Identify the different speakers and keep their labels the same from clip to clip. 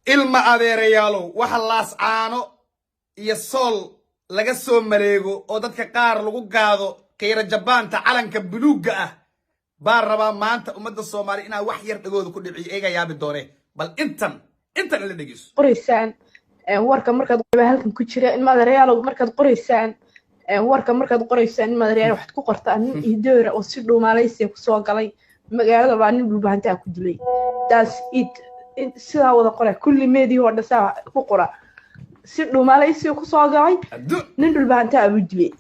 Speaker 1: Ilma adeerayaalow, waxa Laascaano iyo Sool laga soo maleego oo dadka qaar lagu gaado qiira jabaanta calanka buluugga ah baan rabaa maanta ummadda Soomaaliya inaa wax yar dhagooda ku dhiciyo. Eega yaabi doone, bal intan ila dhegeyso.
Speaker 2: Qoraysaan warka markaad halkan ku jira, ilma adeerayaalow, markaad qoraysaan warka, markaad qoraysaan, ilma adeerayaal, waxaad ku qortaan nin idoora oo si dhuumaalaysiya kusoo galay magaalada baa nin Dhulbahantaa ku dilay. That's it. Sidaa wada qora, kulli media oo dhan saa ku qora: si dhuumaalaysiya kusoo galay, nin Dhulbahantaa buu dilay.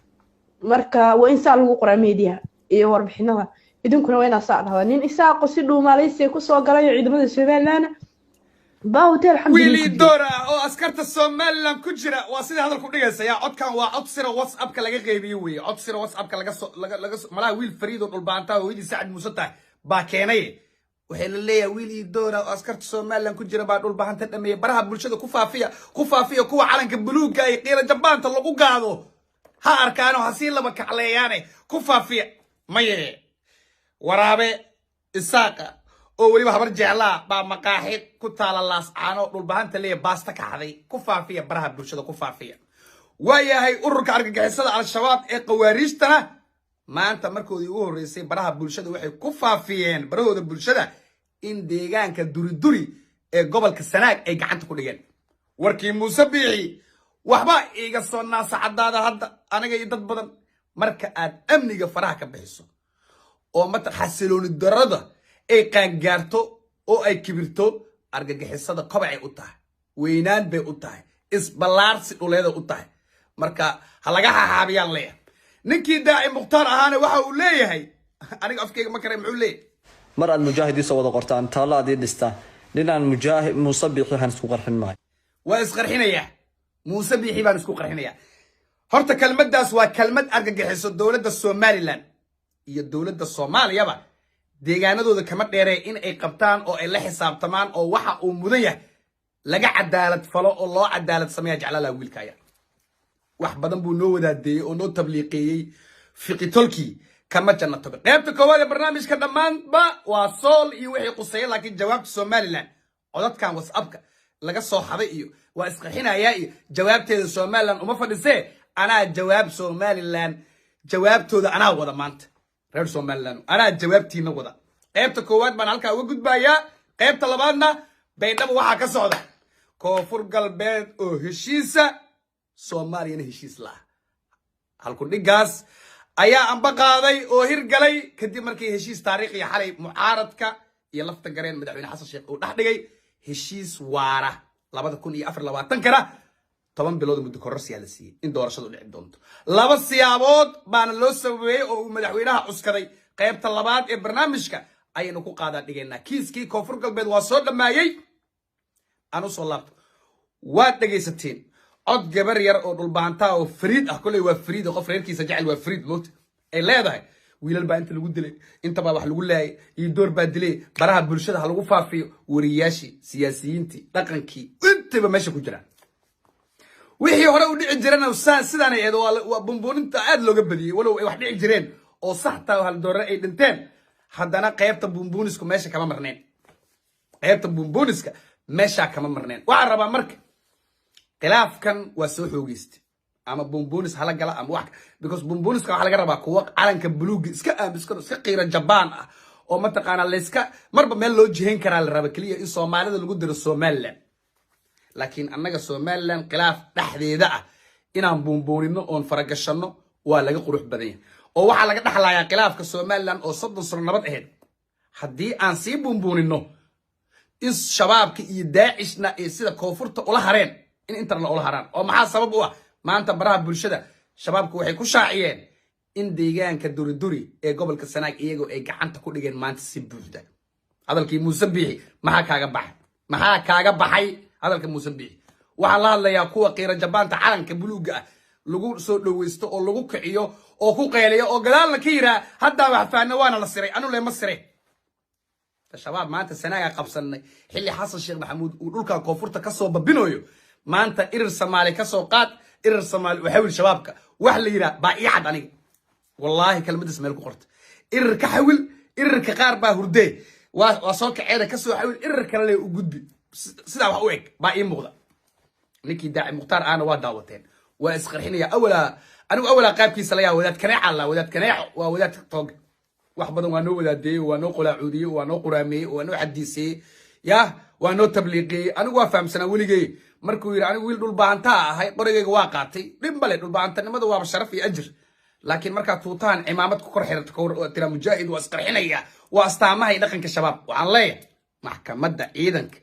Speaker 2: Marka waa in saa lagu qoraa meediyaha iyo warbixinada. Idinkuna waa inaa saa dhahdaa: nin Isaaqo si dhuumaalaysiya kusoo galay oo ciidamada Somaliland baa hotel
Speaker 1: Wiil idoor ah oo askarta Somaliland ku jira, waa sidai hadalku dhigaysa. Yaa codkan waa cod sira WhatsAppka laga qeybiye weeye, cod sira WhatsAppka laga soo laga laga malaha wiil fariid oo Dhulbaantaa, hooyadii Sacad Muuse tahay baa keenay. Waxay la leeyahay wiil idoora oo askarta Somaliland ku jira baa Dhulbahanta dhameeyay. Baraha bulshada ku faafiya, ku faafiya. Kuwa calanka buluugga iyo qiira jabaanta lagu gaado ha arkaano, ha sii laba kacleeyaane, ku faafiya. Maye, waraabe Isaaqa oo weliba Habar Jeclaa baa maqaaxid ku taala Laascaano Dhulbahanta leeya baasta kacday. Ku faafiya baraha bulshada, ku faafiya. Waayahay, ururka argagixisada Al-Shabaab ee Khawaariijtana maanta markoodii ugu horreysay baraha bulshada waxay ku faafiyeen, barahooda bulshada, in deegaanka Duriduri ee gobolka Sanaag ay gacanta ku dhigeen. Warkii Muuse Biixi waxba iiga soo naasa caddaada hadda aniga iyo dad badan. Marka aad amniga faraha ka bixiso oo mata xasilooni darada ay qaangaarto oo ay kibirto, argagixisada kobacay u tahay, weynaan bay u tahay, isballaarsi dhuleeda u tahay. Marka ha laga xaxaabiyaan leeyahay. Ninkii Daaci Mukhtaar ahaana waxa uu leeyahay, aniga afkayga ma kare, muxuu leeyahay?
Speaker 3: Mar aad mujaahid iisoo wada qortaan, taallo aad ii dhistaan, dhinaan Mujaahid Muuse Biixi waxaan isku qarxin maayo.
Speaker 1: Waa isqarxinayaa, Muuse Biixi baan isku qarxinayaa. Horta kelmaddaas waa kelmad argagixiso. Dowladda Somaliland iyo dowladda Soomaaliyaba deegaanadooda kama dheeree in ay qabtaan oo ay la xisaabtamaan oo waxa uu mudan yahay laga cadaalad falo oo loo cadaalad sameeya. Jeclaalaa wiilka aya wax badan buu noo wadaadeeyey oo noo tabliiqeeyey. Fiqitolkii kama janna tago. Qaybta koowaad ee barnaamijka dhammaanba waa Sool iyo wixii quseeya, laakiin jawaabta Somaliland, codadkan WhatsAppka laga soo xaday iyo waa isqarxinayaa iyo jawaabteeda Somaliland uma fadhisee. Anaa jawaab Somaliland, jawaabtooda anaa wada maanta. Reer Somaliland, anaa jawaabtiina wada. Qaybta koowaad baan halkaa uga gudbayaa. Qaybta labaadna, Baydhabo waxaa ka socda Koonfur Galbeed oo heshiisa, Soomaaliyana heshiis laha. Halku dhigaas ayaa amba qaaday oo hirgalay kadib markii heshiis taariikhiya xalay mucaaradka iyo Lafta Gareen Madaxweyne Xasan Sheekh uu dhex dhigay, heshiis waara. 2024-kana 10 bilood muddo kororsiyaa la siiyey in doorashadu dhici doonto. Laba siyaabood baana loo sababeeyey oo uu madaxweynaha cuskaday. Qaybta labaad ee barnaamijka ayaynu ku qaadaa dhigaynaa. Kiiskii Koonfur Galbeed waa soo dhammaayey. Aan usoo laabto, waad dhegaysateen cod gabar yar oo Dhulbaantaa oo fariid ah, kolley waa fariid, qof reerkiisa jecel waa fariid moogta, ay leedahay wiilal baa inta lagu dilay, inta baa wax lagu laayay iyo door baa dilay. Baraha bulshada ha lagu faafiyo. Wariyaashii, siyaasiyiintii, dhaqankii, intayba meesha ku jiraan. Wixii hore u dhici jirana sidaanay ahayd. Waa bumbuuninta aad looga badiyey. Walow ay wax dhici jireen oo saxtaa, haldoorre ay dhinteen, haddana qaybta bumbuunisku meesha kama marneen, qaybta bumbuuniska meeshaa kama marneen. Waxaan rabaa marka khilaafkan waa soo xoogeystay, ama bumbuunis hala gala ama wax, because bumbuuniska waxaa laga rabaa kuwa calanka buluuga iska aaminskan, iska qiira jabaan ah oo mataqaanaa layska marba meel loo jihayn karaa. La raba keliya in Soomaalida lagu diro Somaliland, laakiin annaga Somaliland khilaaf dhexdeeda ah inaan buunbuunino oon faragashanno waa laga qurux badan yahay, oo waxaa laga dhexlayaa khilaafka Somaliland oo 30 sano nabad ahayd. Haddii aan sii buunbuunino in Shabaabka iyo Daacishna ay sida koonfurta ula hareen in intana ula haraan, oo maxaa sabab u ah? Maanta baraha bulshada Shabaabku waxay ku shaaciyeen in deegaanka Duriduri ee gobolka Sanaag iyagoo ay gacanta ku dhigeen maanta si buuxda. Hadalkii Muuse Biixi maxaa kaaga baxay? Maxaa kaaga baxay hadalka Muuse Biixi? Waxaan la hadlayaa kuwa qiira jabaanta calanka buluugga ah lagu soo dhoweysto oo lagu kiciyo oo ku qayliyo oo gadaalna ka yiraa haddaa wax faahna, waana la siray. Anu lema siray. Shabaab maanta Sanaaga qabsanay xilli Xasan Sheekh Maxamuud uu dhulka koonfurta kasoo babinayo. Maanta Irir Soomaali kasoo qaad, Irir Soomaali u xawil Shabaabka wax la yidhaha baa ii cad aniga. Wallaahi, kelmadaas meel ku qorta: Irir ka xawil, Irirka qaar baa hurdee, waa soo kaceena, kasoo xawil, Irir kale le u gudbi. Sidaa wax u eg baa ii muuqda. Ninkii Daaci Mukhtaar ahna waa daawateen, waa isqarxinaya. Awalaa anigu awalaa qaabkiisa la yaa wadaad kaneeca la wadaad kaneeco, waa wadaad TikTok, wax badan waa noo wadaadeeyey, waa noo qolaacuudiyey, waa noo quraameeyey, waa noo xadiiseeyey, ya waa noo tabliiqiyey. Anigu waa fahamsanaa weligey. Markuu yidhi anigu wiil dhulbaantaa ahay, qorigayga waa qaatay, dhib male, dhulbaantanimadu waaba sharaf iyo ajir. Laakiin markaa tuutahan cimaamad ku kor xirato tira mujaahid, waa isqarxinaya, waa astaamaha iyo dhaqanka Shabaab. Waxaan leeyahay maxkamadda ciidanka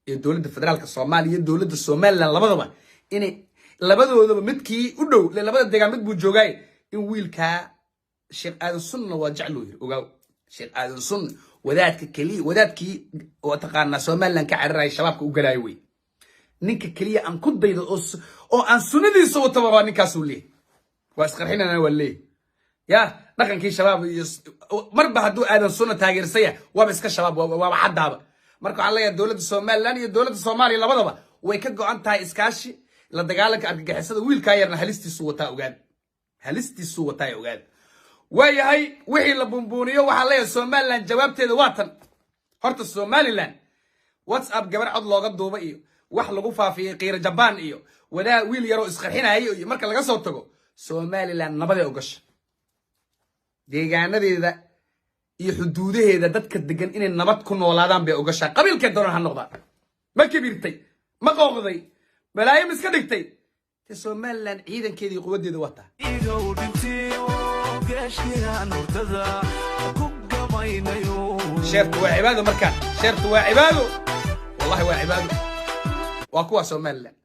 Speaker 1: ee dowladda federaalka Soomaaliya iyo dowladda Somaliland labadaba, inay labadoodaba midkii u dhow, labada deegaan mid buu joogaay, in wiilkaa Sheekh Aadan Sunna waa jecluu yiri. Ogaaw, Sheekh Aadan Sunna wadaadka keliya, wadaadkii oo taqaanaa Somaliland ka cararaya, Shabaabka u galaayo wey. Ninka keliya aan ku daydo oo aan sunnadiisa wataba waa ninkaasuu leeyahy. Waa isqarxinana, waa leeyahy, ya dhaqankii Shabaab iyo marba hadduu Aadan Sunna taageersaya, waaba iska Shabaab, waaba caddaaba. Marka waxaan leeyahay dowladda Somaliland iyo dowladda Soomaaliya labadaba way ka go-an tahay iskaashi la dagaalanka argagixisada. Wiilkaa yarna halistiisuu wataa, ogaada, halistiisuu wataa, ogaada. Waayahay, wixii la buunbuuniyo, waxaan leeyahay Somaliland jawaabteeda waa tan. Horta Somaliland WhatsApp gabar cod looga duuba iyo wax lagu faafiyey qiiro Jabaan iyo wadaa wiil yaroo isqarxinayo iyo marka laga soo tago, Somaliland nabaday ogasha deegaanadeeda iyo xuduudaheeda. Dadka degan inay nabad ku noolaadaan bay ogashaa, qabiilkee doonaan ha noqdaan. Ma kibirtay? Ma qooqday? Balaayo ma iska dhigtay? Te Somaliland ciidankeeda iyo quwaddeeda waa taa.
Speaker 4: Geeshkigaan hurdada ku gamaynayo.
Speaker 1: Share-tu waa cibaado markaan, share-tu waa cibaado, wallahi waa cibaado. Waa kuwa Somaliland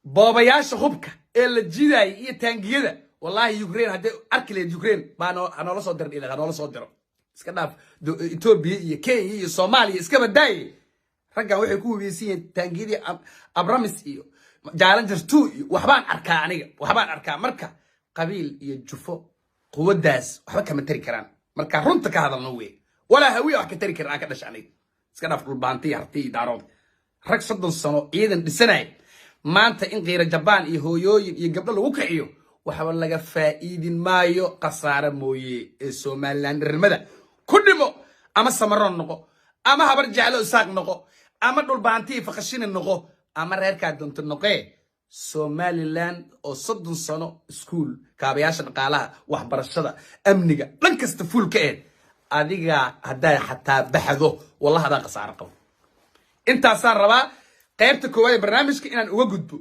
Speaker 1: boobayaasha hubka ee la jidaayay iyo taangiyada. Wallahi Ukraine hadday arki lahayd, Ukraine baa hanoola soo diro dhila, hanoola soo diro. Iska dhaaf Ethiopia iyo Kenya iyo Soomaaliya, iska badaaye. Raggan waxay ku hubiyeysan yihiin taangiyadii Abrams iyo Challenger 2 iyo waxbaan arkaa aniga, waxbaan arkaa. Marka qabiil iyo jufo quwaddaas waxba kama tari karaan marka runta ka hadalno wey. Walaa Hawiya wax ka tari karan aan ka dhasha aniga, iska dhaaf Dhulbaanti, Harti iyo Daarood. Rag 30 sano ciidan dhisanaya, maanta in qiira Jabaan iyo hooyooyin iyo gabdho lagu kiciyo, waxba laga faa'iidin maayo, khasaare mooye. Ee Somaliland dharnimada ku dhimo, ama Samaroon noqo, ama Habar Jeclo Isaaq noqo, ama Dhulbaanti Faqashini noqo, ama reerkaa doonto noqee, Somaliland oo 30 sano iskuul, kaabayaasha dhaqaalaha, waxbarashada, amniga, dhan kasta fuul ka eed, adiga haddaad xataa baxdo, wallahi haddaan khasaare qabo. Intaasaan rabaa qaybta koowaad ee barnaamijka inaan uga gudbo,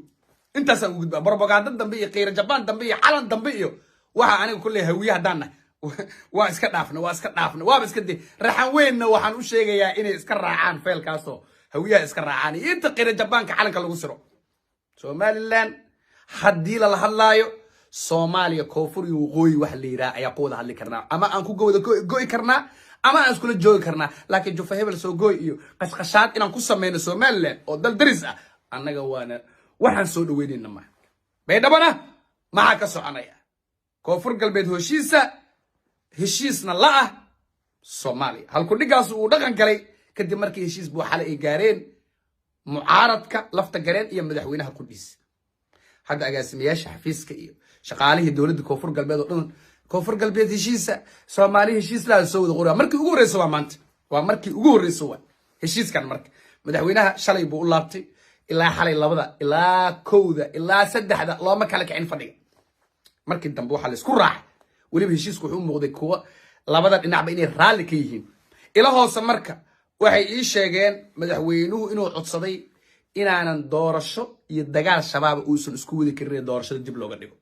Speaker 1: intaasaan uga gudba. Propaganda dambe iyo qiira Jabaan dambe iyo calan dambe iyo waxa aniga kulley Hawiye haddaan nahay waa iska dhaafna, waa iska dhaafna, waaba iska de. Raxan weynna waxaan u sheegayaa inay iska raacaan feelkaasoo Hawiyaha iska raacaan iyo inta qiira Jabaanka calanka lagu siro. Somaliland haddii lala hadlaayo, Soomaaliya koonfur iyo waqooyi waxa la yidhaha ayaa ku wada hadli karnaa, ama aan ku wada go'i karnaa, ama aan iskula joogi karnaa. Laakiin jufa hebel soo goy iyo qashqashaad inaan ku sameyno Somaliland oo dal daris ah, annaga waana waxaan soo dhaweynayna maha. Baydhabana maxaa ka soconaya? Koonfur Galbeed heshiisa, heshiisna la ah Soomaaliya, halku dhigaas uu dhaqan galay kadib markii heshiis buu xalay ay gaareen mucaaradka Lafta Gareen iyo madaxweynaha qudhiis. Hadda agaasimayaasha xafiiska iyo shaqaalihii dowladda Koonfur Galbeed oo dhan, Koonfur Galbeed heshiisa, Soomaali heshiis laa soo wada qoraa. Markii ugu horreysa waa maanta, waa markii ugu horreysa waa heshiiskan. Marka madaxweynaha shalay buu u laabtay, ilaa xalay 2da ilaa 1da ilaa 3da looma kala kicin fadhiga. Markii dambe waxaa la isku raacay, weliba heshiisku wuxuu u muuqday kuwa labada dhinacba inay raalli ka yihiin. Ila hoose marka waxay ii sheegeen madaxweynuhu inuu codsaday inaanan doorasho iyo dagaal Shabaaba uusan isku wadi karin ee doorashada dib looga dhigo.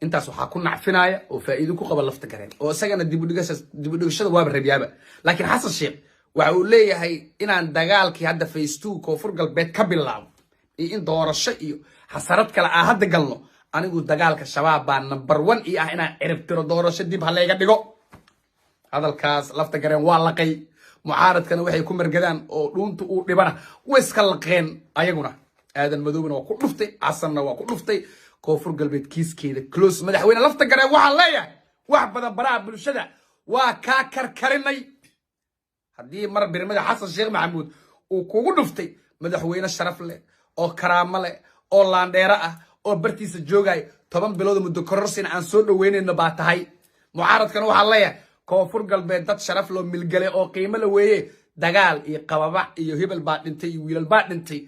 Speaker 1: Intaas waxaa ku nacfinaya oo faa'iido ku qaba Lafta Gareen, oo isagana dibudhigashada waaba rabyaaba. Laakiin Xasan Sheekh waxa uu leeyahay inaan dagaalkii hadda phase 2 Koonfur Galbeed ka bilaabo iyo in doorasho iyo xasarad kale aa hadda galno, anigu dagaalka Shabaab baa number one ii ah inaan ciribtiro, doorasho dib ha layga dhigo. Hadalkaas Lafta Gareen waa laqay, mucaaradkana waxay ku margadaan oo dhuunta uu dhibana way iska laqeen ayaguna. Aadan Madoobna waa ku dhuftay, Xasanna waa ku dhuftay. Koonfur Galbeed kiiskeeda close. Madaxweyne Lafta Gareen waxaan leeyahay, wax badan baraha bulshada waa kaa karkarinay. Haddii mar birmada Xasan Sheekh Maxamuud uu kugu dhuftay, madaxweyne sharaf leh oo karaamo leh oo laandheero ah oo bartiisa joogayo 10 bilood muddo kororsina aan soo dhaweynayno baa tahay. Mucaaradkana waxaan leeyahay, Koonfur Galbeed dad sharaf loo milgale oo qiimo la weeye. Dagaal iyo qababac iyo hebel baa dhintay iyo wiilal baa dhintay.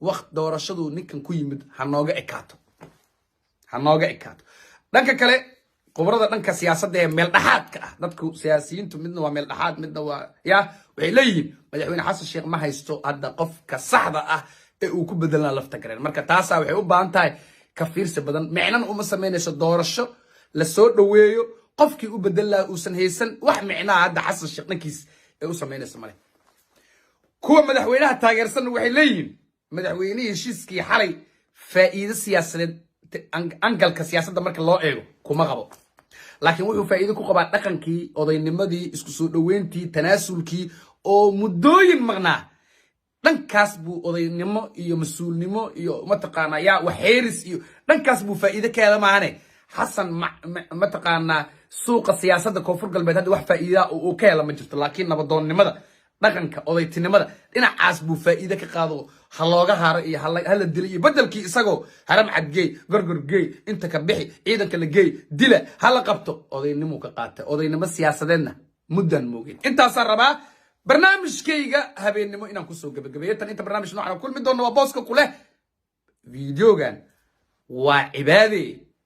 Speaker 1: Waqt doorashadu ninkan ku yimid ha nooga ekaato, ha nooga ekaato. Dhanka kale, khubrada dhanka siyaasadda ee meel dhexaadka ah, dadku siyaasiyiintu midna waa meel dhexaad, midna waa ya, waxay leeyihiin Madaxweyne Xasan Sheekh ma haysto hadda qofka saxda ah ee uu ku bedelana Lafta Gareen. Marka taasaa waxay u baahan tahay ka fiirsi badan. Micnana uma samaynayso doorasho la soo dhoweeyo qofkii u bedel lahaa uusan haysan. Wax micnaha hadda Xasan Sheekh dhankiis ee u samaynayso male. Kuwa madaxweynaha taageersanna waxay leeyihiin madaxweynihii heshiiskii xalay faa'iido siyaasadeed angalka siyaasadda marka loo eego kuma qabo, laakiin wuxuu faa'iido ku qabaa dhaqankii, odaynimadii, isku soo dhoweyntii, tanaasulkii oo muddooyin maqnaa. Dhankaas buu odaynimo iyo mas-uulnimo iyo mataqaanaa yaa waxeeris iyo dhankaas buu faa'iido ka hela maahane. Xasan mataqaanaa suuqa siyaasadda Koonfur Galbeed hadda wax faa'iida uu ka hela ma jirto, laakiin nabadoonnimada, dhaqanka, odaytinimada dhinacaas buu faa'iido ka qaado. Ha looga haro iyo hala dilo iyo bedelkii isagoo Haram Cadgeey, Gorgor geey, inta ka bixi, ciidanka la geey, dila, hala qabto, odaynimuu ka qaatay. Odaynimo siyaasadeedna muddan moogin. Intaasaan rabaa barnaamijkayga habeennimo inaan kusoo gabagabeeyo. Tan inta barnaamij noocan aan kulmi doonno, waa booska kuleh. Videogan waa cibaade,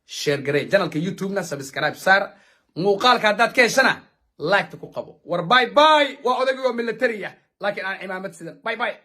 Speaker 1: share garee, channelka YouTube-na subscribe saar, muuqaalka haddaad ka heshana like-ta ku qabo. War bye bye, waa odayga oo military ah laakiin aan cimaamad sidan. Bye bye.